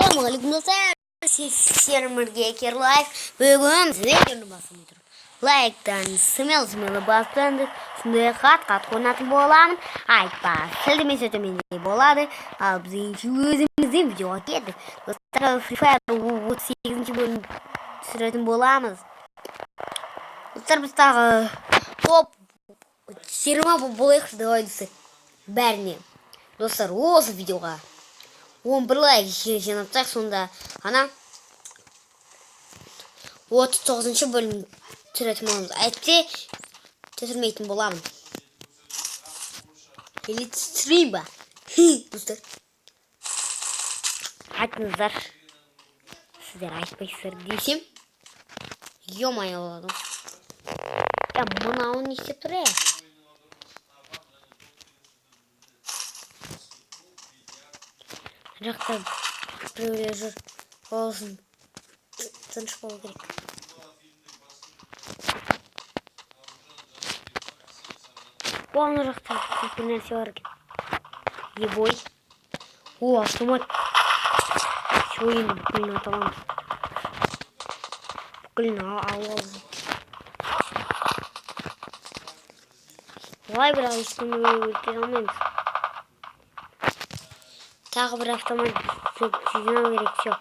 Ассалаумағалейкум достар. Сіздермен бірге Керлайф. Бүгін видеоны басып отырмын. Лайктан смело-смело бастыңыз. Сондай хат-хат қонатын боламын. Айтпа, сілтемесі төменде болады. Ал біз енді өзіміздің видеоға кеттік. Достар, Free Fire 38-ші бөлім түсіретін боламыз. Достар, біз тағы топ 20 болайықшы, давай достар. Бәріне. Достар, осы видеоға 11 лайк жинап тастайық, сонда ана 39-шы бөлім түсіретін боламыз. Әйтпесе түсірмейтін боламын. Или түсірейін ба? Достар, айтыңыздар. Сіздер айтпайсыздар десем, ё-моё болады. Я мынау не істеп тұр, е? Жақта біреулер жүр. Ол үшін тыныш болу керек. О, ана жақта бір нәрсе бар екен. Ебой. О, автомат. Всё, енді бүкілін ата аламыз. Бүкілін алып аламыз. Олай бірақ ешкімді өлтіре алмаймыз. Тағы бір автомат жинау керек, всё.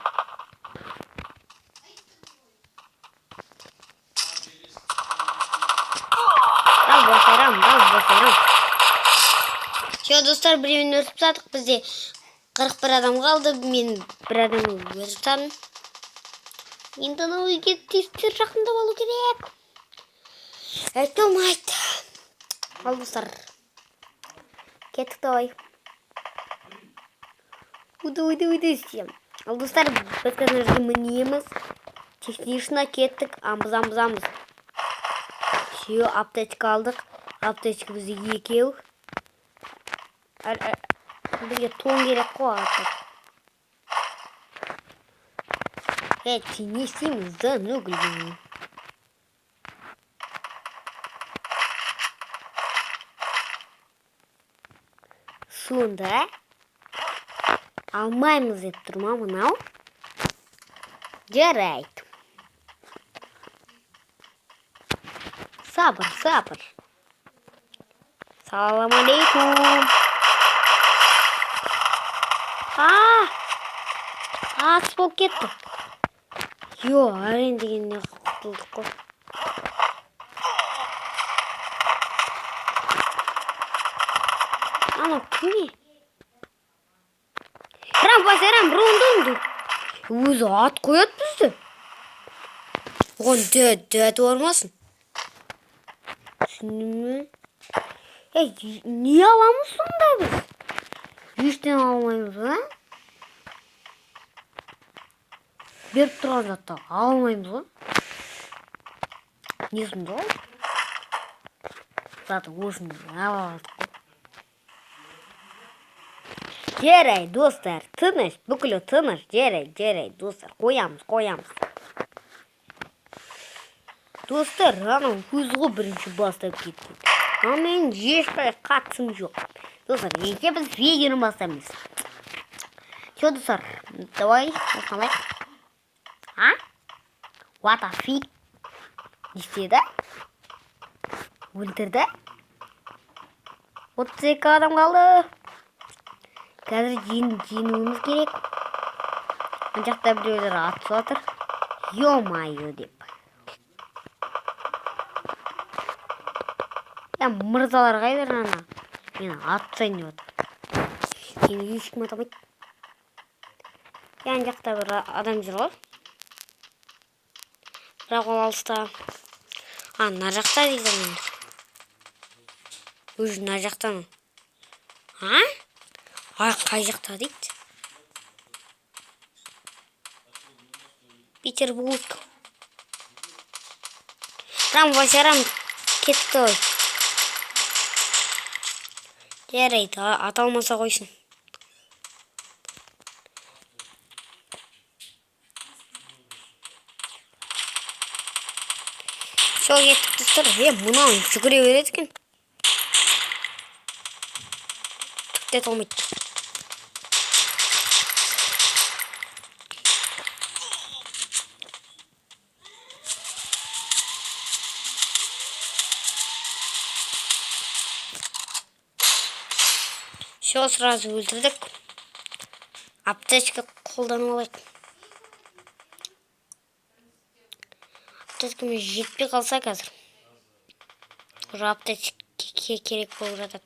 Дал басарам, дал басарам. Всё, достар, біреуін өлтіріп тастадық. Бізде 41 адам қалды. Мен бір адам өлтіріп тастадым. Енді анау үйге тез-тез жақындап алу керек. Айта алмайды. Ал, достар, кеттік, давай. Уды, уды, уды істеймін. Ал, достар, біз қазір жерге мінеміз. Технично кеттік. Амбыз, амбыз, амбыз. Всё, аптечка алдық. Аптечка бізге екеу. Бізге тон керек қой, аптечка. Эй, сен не істейміз, да, ну, гүлбен. Сонда алмаймыз деп тұр ма мынау? Жарайды. Сабыр, сабыр. Салам алейкум. Ас болып кетті. Йо, әрең дегенде құтылдық қой. Анау кім е? Рам, басарам, рундунду. Өзі ат қояды бізді. Оған дәті бармасын. Түсіндің бе? Ей, не аламыз сонда біз? Ештеңе алмаймыз, а? Беріп тұрған затты алмаймыз ғой. Не сонда ол? Заты осыны ала алдық қой. Жарай, достар, тыныш, бүкілі тыныш, жарай, жарай, достар, қоямыз, қоямыз. Достар, анау көз ғой бірінші бастап кеткен. Ал мен ешқай қатысым жоқ. Достар, ендеше біз видеоны бастаймыз. Всё, достар, давай, осыны алайық. А? What the fuck? Не істеді? Өлтірді? 32 адам қалды. Қазір жеңуіміз керек. Ана жақта біреулер атысып жатыр. Ё-моё деп. Я мырзалар қайда ана? Мені атсайын деп жатыр. Мені ешкім атамайды. Я ана жақта бір адам жүр ғой. Бірақ ол алыста. А, мына жақта дейді мені. Өзі мына жақтан. А? Ай, қай жақта дейді? Петербург. Рам, Васярам, кетті ғой. Жарайды, ата алмаса қойсын. Всё, кеттік, достар. Е, мынау жүгіре береді екен. Түк те толмайды. Все, сразу өлтірдік. Аптечка қолданып алайық. Аптечкамыз жетпей қалса қазір. Уже аптечка керек болып жатады.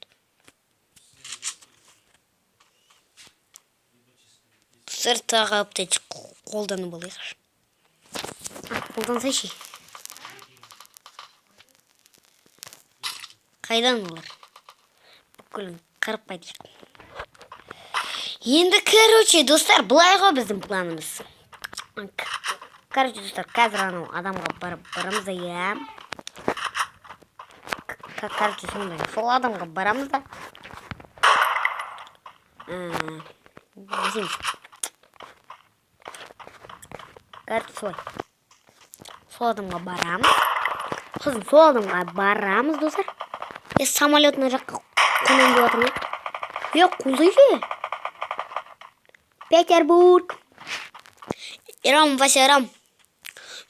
Достар, тағы аптечка қолданып алайық. Қолдансайшы. Қайдан олар? Бүкілін қырып қайтайық. Енді, короче, достар, былай ғой біздің планымыз. Короче, достар, қазір анау адамға барып барамыз да, иә. Короче, сондай. Сол адамға барамыз да. Не істейміз? Короче, солай. Сол адамға барамыз. Сосын сол адамға барамыз, достар. Самолет мына жаққа қонайын деп жатыр ма? Құлдайшы. Петербург. Ирам, Вася, Ирам.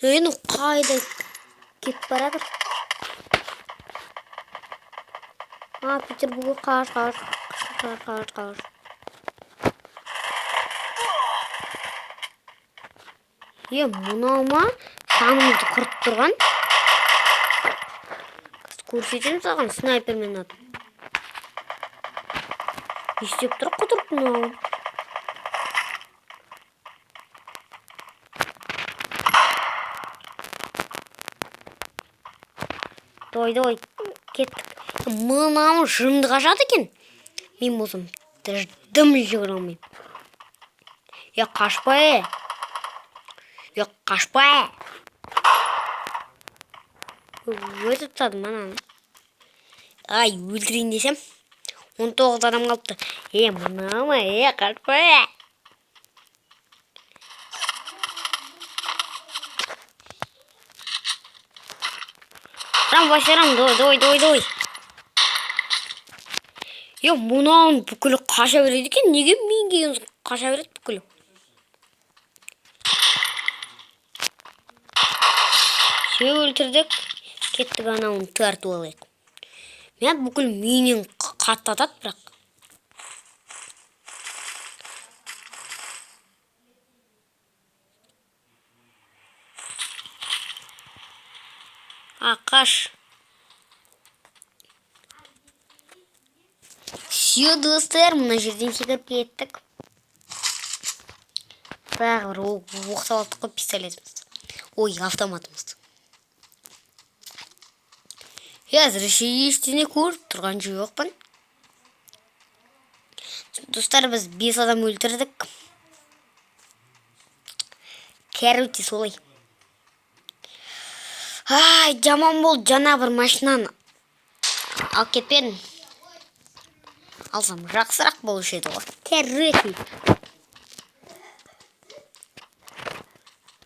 Ну қайда кетіп баратыр? А, Петербург, қаш, қаш, қаш, қаш, қаш. Мынау ма? Санымызды құртып тұрған. Көрсетемін саған снайпермен атып. Не істеп тұр құтырып мынау? Давай, давай, кеттік. Мынау жынды қашады екен. Мен болсам даже дым жүгіре алмаймын. Қашпа, қашпа. Өлтіріп тастадым ананы. Ай, өлтірейін десем 19 адам қалыпты. Мынау ма? Қашпа. Рам, Вася, рам, давай, давай, давай, давай. Мынауын бүкілі қаша береді екен. Неге мен келген соң қаша береді бүкілі? Все, өлтірдік. Кеттік, анауын тартып алайық. Мен бүкіл менен қатты атады бірақ. Қаш. Все, достар, мына жерден секіріп кеттік. Тағы бір оқ салдық қой пистолетімізді. Ой, автоматымызды. Әзірше ештеңе көріп тұрған жоқпын. Достар, біз 5 адам өлтірдік. Короче, солай. Ай, жаман болды, жаңа бір машинаны алып кетпедім. Алсам жақсырақ болушы еді ғой. Короче.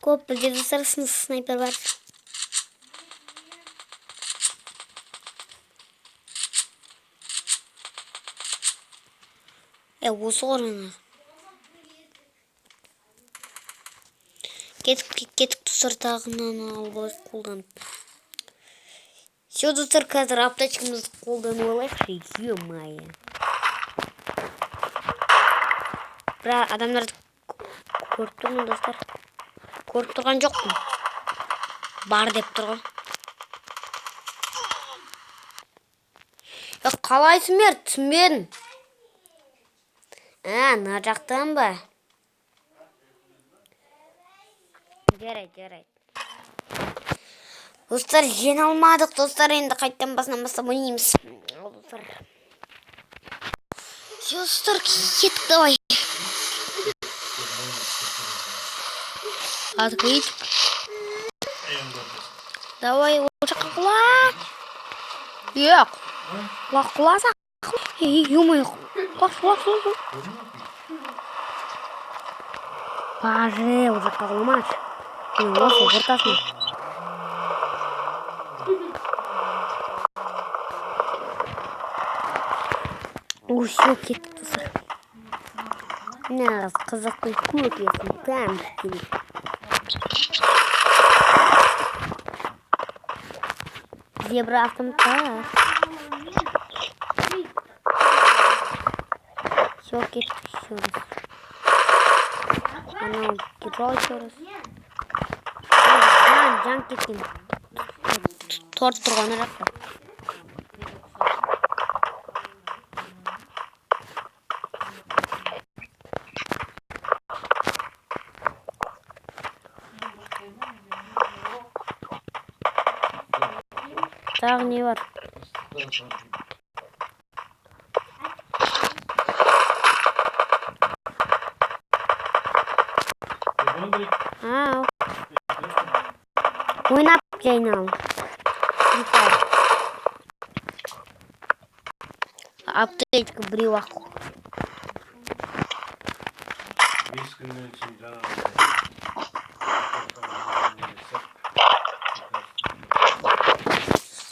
Көп бізде, достар, снайпер бар. Осы ғой жаңағы. Кеттік, кеттік, достар, тағы мынаны алып алайық қолданып. Все, достар, қазір аптечкамызды қолданып алайықшы. Ё-моё. Бірақ адамдарды көріп тұрмын, достар. Көріп тұрған жоқпын. Бар деп тұр ғой. Қалай смерть? Түсінбедім. Мына жақтан ба? Жарайды, жарайды. Достар, жеңе алмадық, достар, енді қайттан басынан бастап ойнаймыз. Ал, достар. Все, достар, кеттік, давай. Открыть. Давай, ол жаққа құла. Құла, құласа. Ё-моё, құла, құла, құла. Боже, ол жаққа құламашы. Осы ортасына. Все, кеттік, достар. Нағыз қазақтың көкесін танып келеді. Зебра автомат. Все, кеттік еще раз. Анау герой еще раз. Жан, жан кеткен. Торт тұрған жақта. Тағы не бар? Ау. Ойнап жайнал. Аптечка біреу ақ. 5 күннен кейін жаңағы.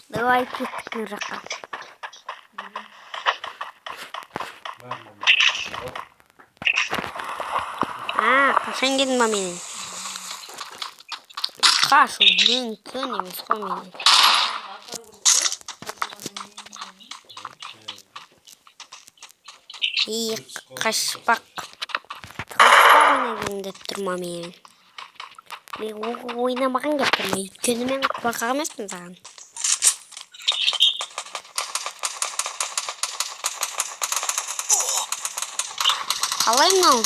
Давай кеттік мына жаққа. А, қашан келдің ба менен? Қашу мүмкін емес қой менен. И қашпақ. Қашпақ ойнайын деп тұр ма менен? Мен ойнамаған келіп тұрмын. Өйткені мен қорқақ емеспін саған. Қалай мынау?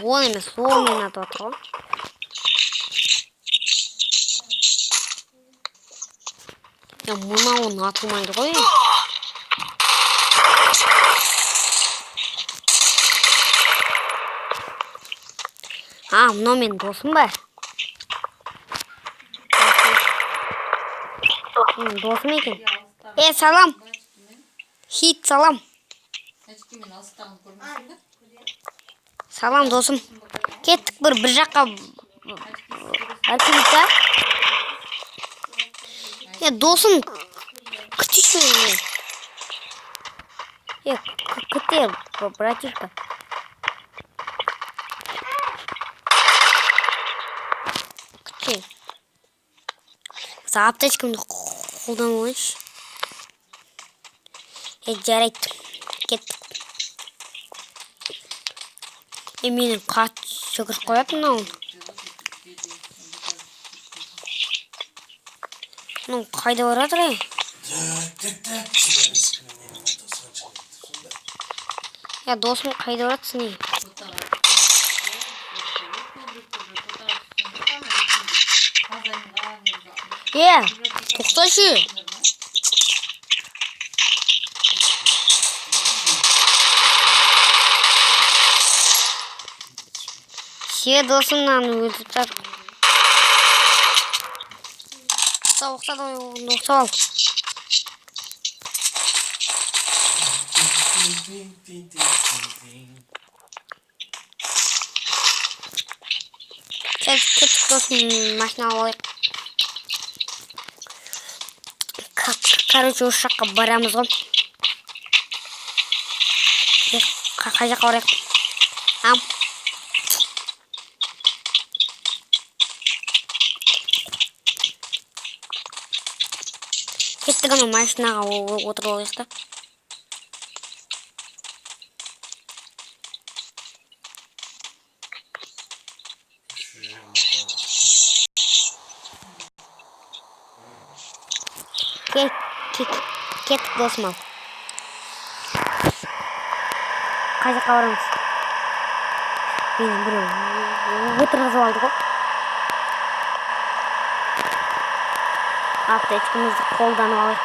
Он емес, ол мені атып жатыр ғой. Я мынауын атылмайды ғой. А, мынау менің досым ба? Менің досым екен. Е, салам. Хит, салам. Салам, досым. Кеттік бір жаққа. Әркелік та? Е, досым, күтеші мені. Е, күте, братишка. Күте. Аптечкамды қолданып алайыншы. Е, жарайды. Кеттік. Е, мені қатты жүгіріп қояды мынау. Мынау қайда барады ей? Е, досым қайда баратсың ей? Е, тоқташы. Все досым мынаны өлтіріп тастады. Тоқта, тоқта, тоқта ал. Кеттік досым, машина алайық. Короче, осы жаққа барамыз ғой. Қай жаққа барайық? Ам. Кеттік ана машинаға отырып алайық та. Кеттік досым ал. Қай жаққа барамыз? Мені біреу отырғызып алды ғой. Аптечкамызды қолданып алайық.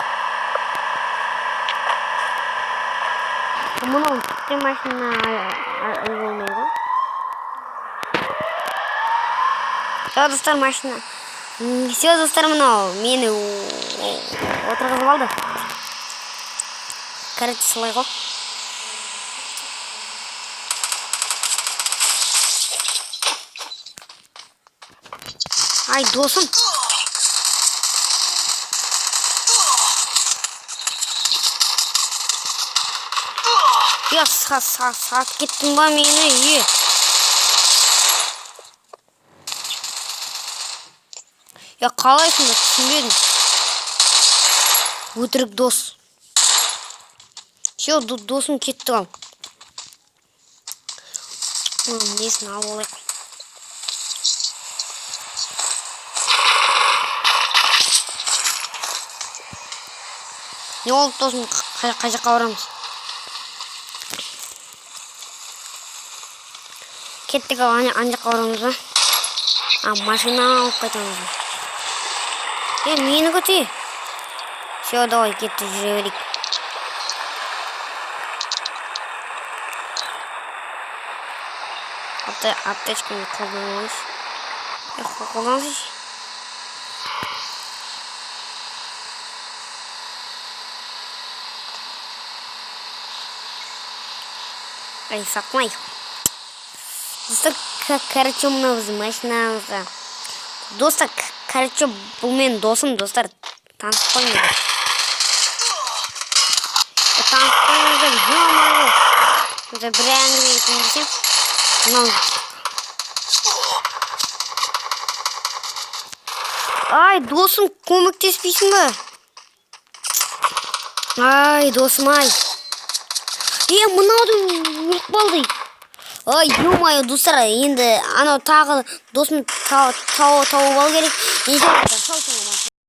Мынау тіпті машина болмай ғой. Все, достар, машина. Все, достар, мынау мені отырғызып алды. Короче, солай ғой. Ай, досым. Я сатып кеттің ба мені, е? Я қалай сонда түсінбедім. Өтірік дос. Все, досым кетті ал. Оның несін алып алайық. Не болды, досым? Қай жаққа барамыз? Кеттік ал, ана жаққа барамыз ба? А, машина алып қайтамыз ба? Е, мені күте. Все, давай, кетті, жүре берейік. Аптечканы қолданамыз. Е, қолдансайшы. Ай, сақмай. Достар, короче, мынау біздің машинамызға. Достар, короче, бұл менің досым, достар. Танысып қойыңыздар. Танысып қойыңыздар, ё-моё. Бір әңгіме айтайын десем, мынау. Ай, досым, көмектеспейсің ба? Ай, досым, ай. Е, мынау да өліп қалды. Ай, ё-моё, достар, енді анау тағы досым тауып алу керек. Енді